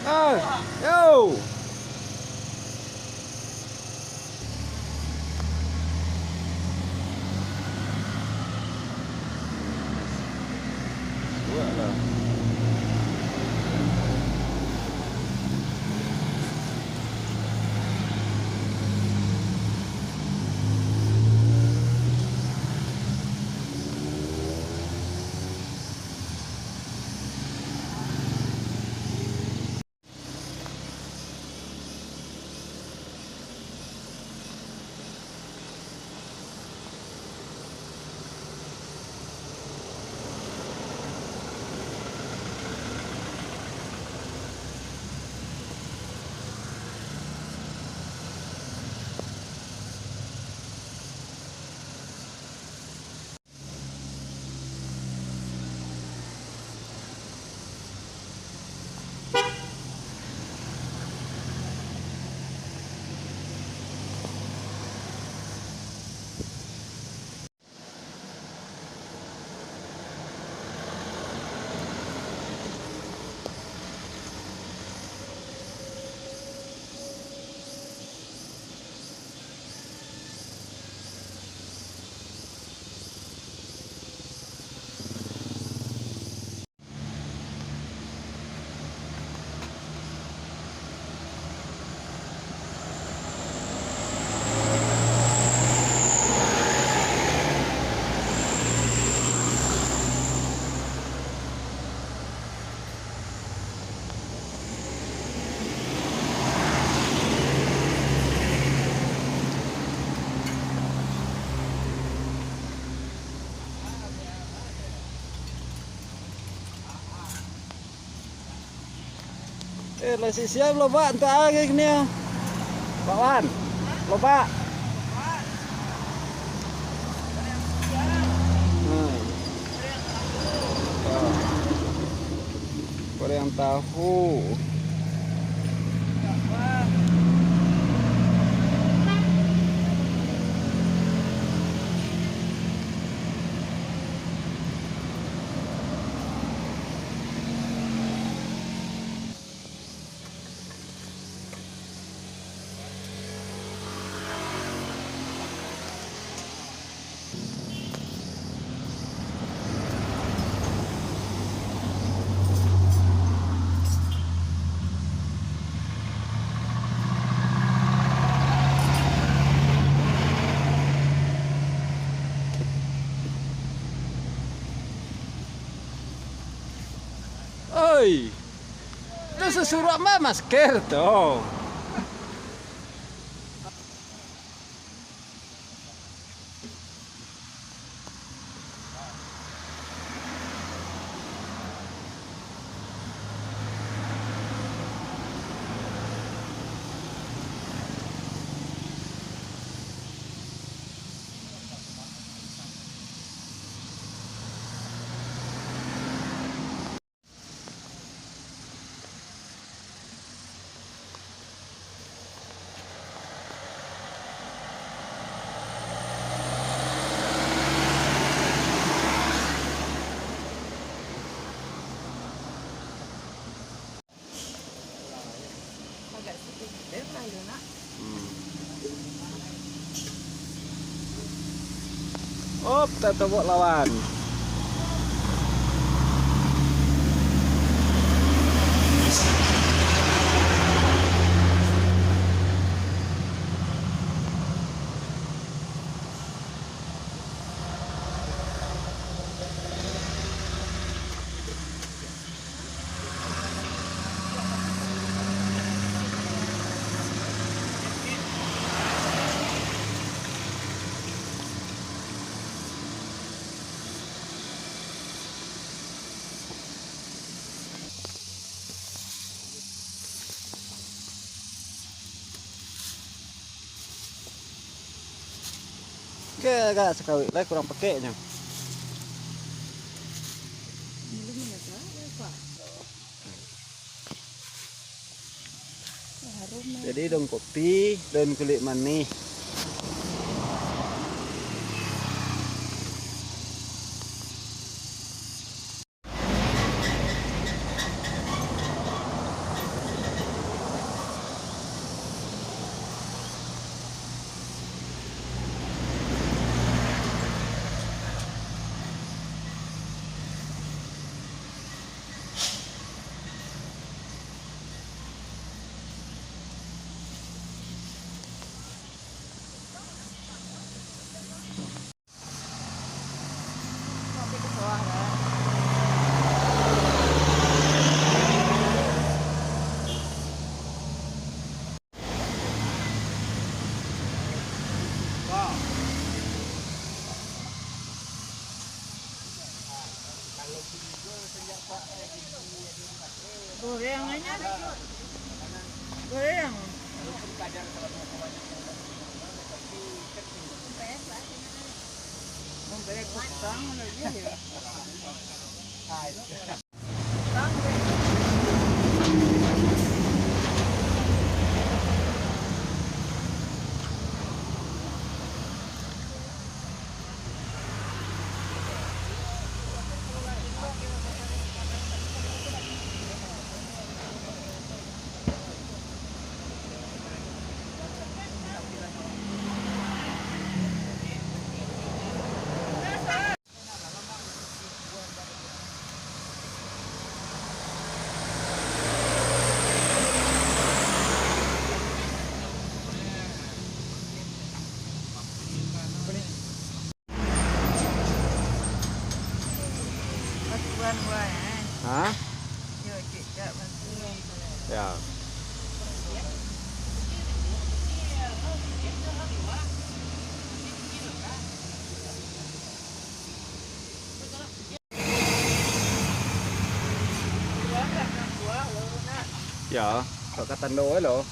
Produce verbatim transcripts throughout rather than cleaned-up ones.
Ah, yo. Buatlah. Eh, lah siap-siap lobak untuak ari kini, yo. Pak Wan, lobak. Hmm. Goreng tahu. Oi, tu susuruak mah masker tu. Op, tatobok lawan. Oke, agak sakawik lai kurang pakeknyo. Jadi daun kopi, daun kulik manih. Goreng aja. Goreng. Mau goreng pisang lagi ya. Bantuan buah, eh. Hah? Yo, cek, cak, bantuan. Ya. Ya, kok ka tando lo.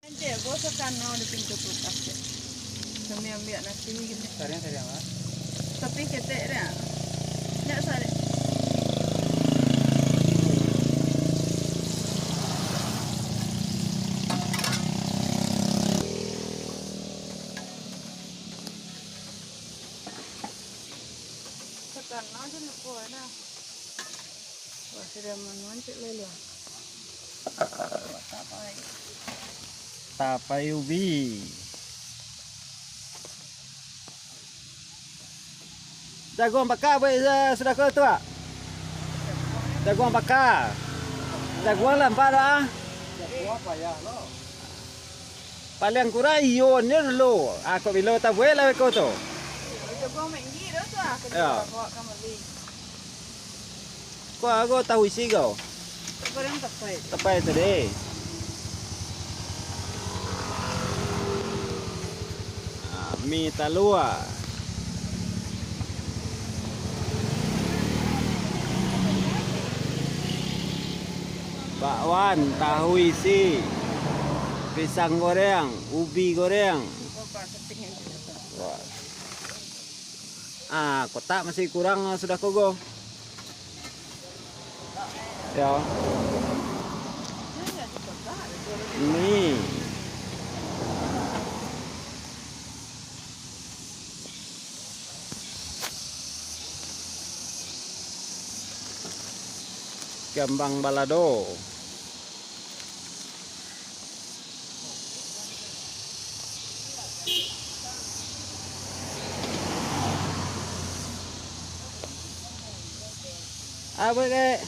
Nanti bosok kanau di pintu kulkas, cek. Kami ambil nasi gitu. Sariang, sariang, ah. Tapi ketek dah. Nyak sari. Sekarang aja lupa dah. Wah, sudah manuan cek lele. Tapai. Tapai ubi. Jaguang baka, buek, eh, sudah ko tu, ah? Jaguang baka. Jaguang lampa dah, ah. Jaguang payah lo. Paliang kurang iyo nyo dulu. Ah, kok bilo tabuek lah beko tu. Jaguang manggi dah tu, ah, kok. Ya. Bawa ka mali. Ko ago tahu isi ko? Goreng tapai. Tapai tadi. Ah, mi talua. Bakwan, tahu isi. Pisang goreng, ubi goreng. Wah. Ah, kotak masih kurang, ah, sudah kogo. Ya. Ni. Kambang balado. Apa, Kak?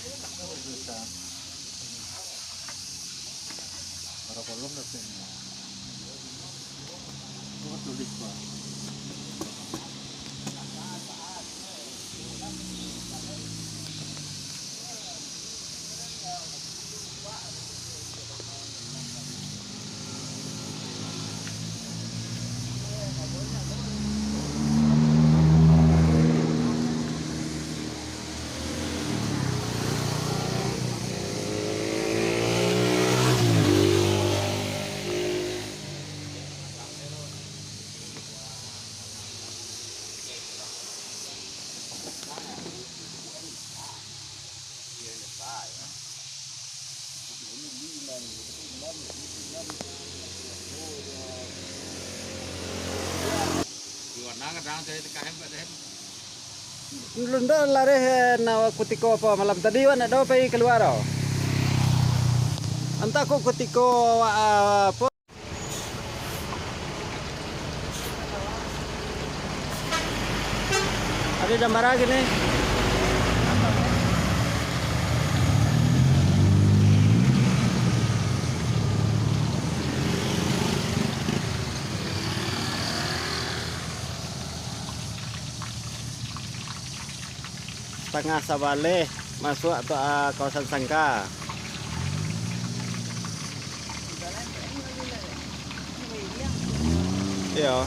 Lun dah lareh, eh, na kutiko apo malam tadi, wak ndak do pai kalua do. Antah ko kutiko, wak, ah, apo. Ado dambara gini. Tangah Sabaleh, masuak tu, ah, kawasan Sangka. Iyo.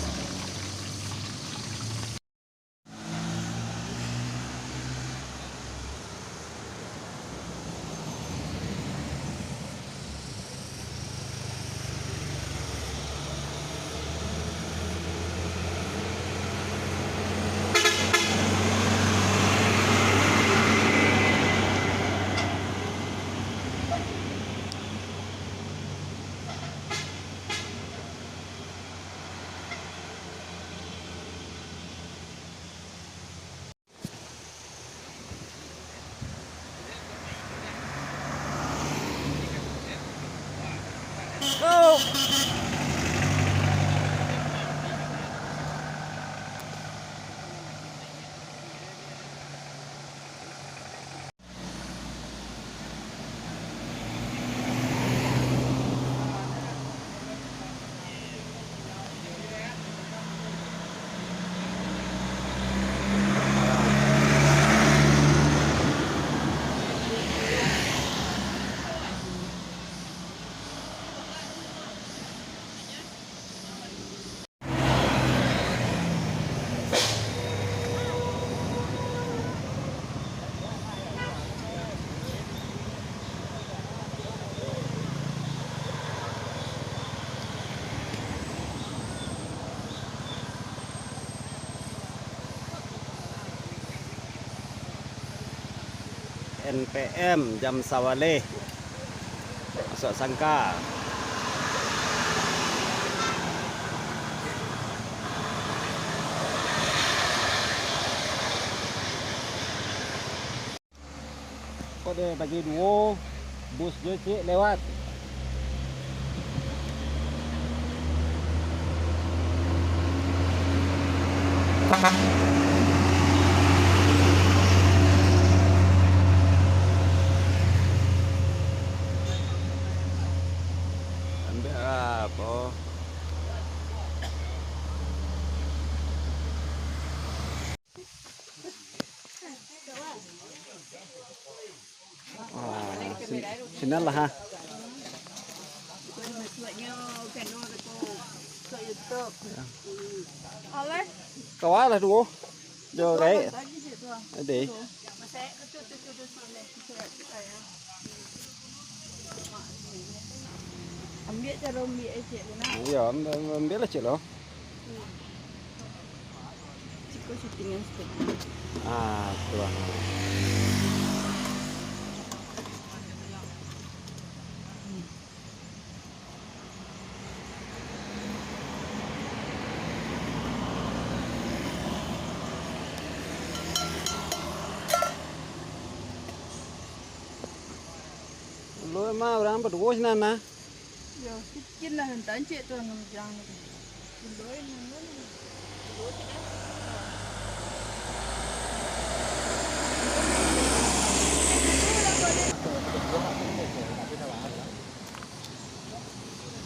N P M Jam Sabaleh, masuak Sangka. Kok dibagi duo, bus jo ciek lewat. Ambiak lah, apo. Ah, sin-, sinan lah, ha. Kawa lah duo. Jo, gaek. Ade. Ambiak caro ambiak ciek tu nak. Iyo, ambiak, ambiak lah ciek lo. Ciko syutingan saketek. Ah, tu lah. Ma, urang baduo sinan nah. Yo, mungkin lah tancik tu nang bilang tu. Indoin nang mana?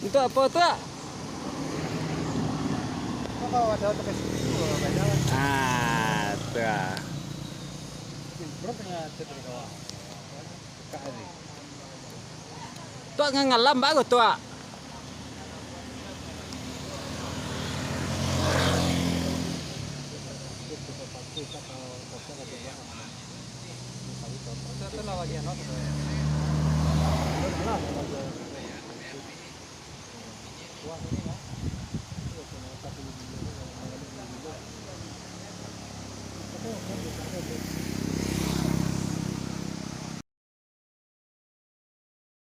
Untuk apa tu, Ak? Kalau ada otak ke situ, kalau banyak. Ah, tu ah. Belum tengah chat dari kawan. Dekat hari. Tuak ngangalam bagus tuak.